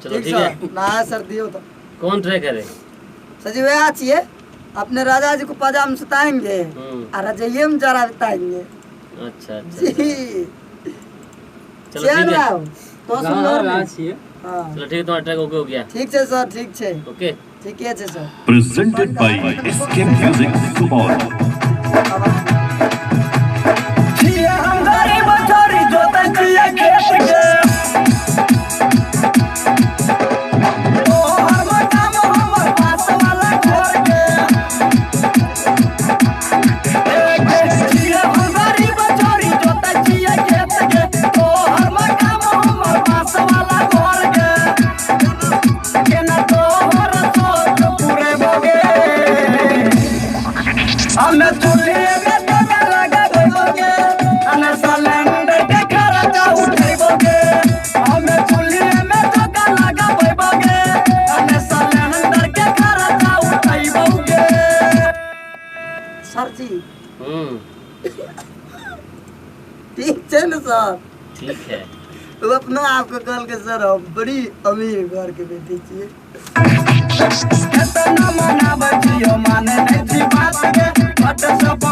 चलो ठीक ठीक है। सर ना सर दियो तो। कौन ट्रैक है रे? सर जी वह चाहिए अपने राजा जी को पजाम सुताएंगे और रजइये में जरा बिताएंगे। अच्छा अच्छा। जी चलो चल ठीक है। रहा हूँ तो सुंदर हाँ ने। छिए। हाँ चलो ठीक है, तुम्हारा ट्रैक ओके हो गया। ठीक है सर, ठीक है। ओके ठीक है sir. Presented by SK Music Supaul. छिए हम गरीब छोरी जोतै छिए खेत के। तोहर मकान हमर पास वाला घर के। छिए हम गरीब छोरी जोतै छिए खेत के। तोहर मकान हमर पास वाला घर के। केना तोहर सोच पुरेबोगे? हमें चूल्हे में टोका लगाबोगे, हमें सिलेंडर के खर्चा उठेबोगे। हमें चूल्हे में टोका लगाबोगे, हमें सिलेंडर के खर्चा उठेबोगे। सर जी ठीक है ना सर? ठीक है। वो अपना आपको कल के सर हम बड़ी अमीर घर के बेटी छिए। केतना मनाबै छियो माने नै छी बात के, बट सब